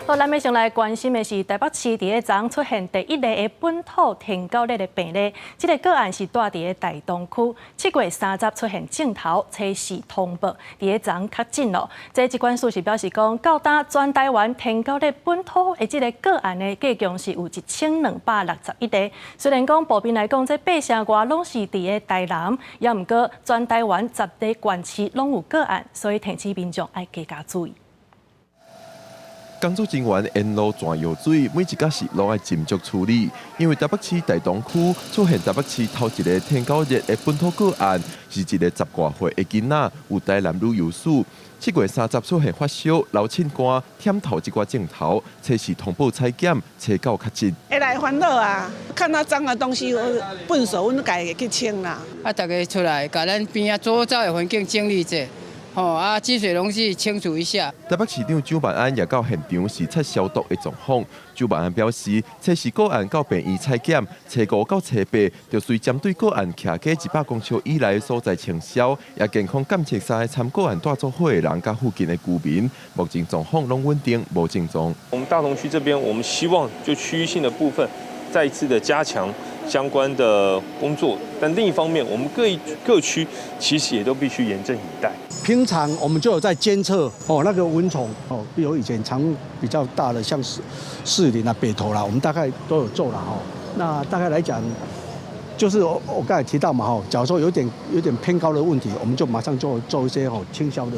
好，咱欲先來關心的是台北市佇咧昨昏出現第一例的本土天狗熱的病例，這个個案是蹛佇咧大同區，7月30出現症頭，初四通報，佇咧昨昏確診咯。這疾管署是表示講，到今全台灣天狗熱本土的這个個案的計共是有1261例。雖然講普遍來講，這八成外攏是佇咧台南，也毋過全台灣十个縣市攏有個案，所以提醒民眾愛加加注意。工作人員沿路轉藥水，每一角是攏愛斟酌處理。因為台北市大同區出現台北市頭一个天狗熱的本土個案，是一个十外歲的囡仔，有台南旅遊史。7月30出現發燒、流擤汗、忝頭這寡症頭，初四通報採檢，初九確診。會來煩惱啊！看到髒的東西，糞埽阮家會去清啦。啊，逐家出來，共咱邊仔周遭的環境整理者。吼啊，積水容器清除一下。台北市長蔣萬安也到現場視察消毒的狀況。蔣萬安表示，初四個案到病院採檢，初五到初八就隨針對個案徛過100公尺以內的所在清消，也健康監測三个參個案蹛做伙的人佮附近的居民，目前狀況攏穩定，無症狀。我們大同區這邊，我們希望就區域性的部分再一次的加強相關的工作，但另一方面，我們各一各區其實也都必須嚴陣以待。平常我們就有在監測哦，那個蚊蟲哦，比如以前常比較大的，像士士林啊、北投啦，我們大概都有做了哈。那大概來講，就是我剛才提到嘛哈，假如說有點偏高的問題，我們就馬上做一些哦清消的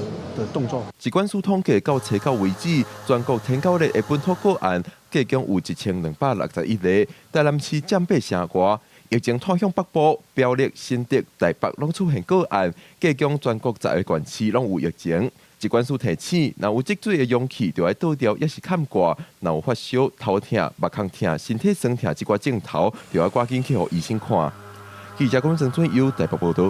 動作。疾管署統計到初九為止，全國天狗熱的本土個案計共有1261例，台南市佔八成外。疫情拖向北部、苗栗、新竹、台北攏出現個案，計共全國十个縣市攏有疫情。疾管署提醒，若有積水的容器，就愛倒掉，抑是崁蓋；若有發燒、頭痛、目孔疼、身體痠疼這寡症頭，就愛趕緊去予醫生看。記者龔正俊有台北報導。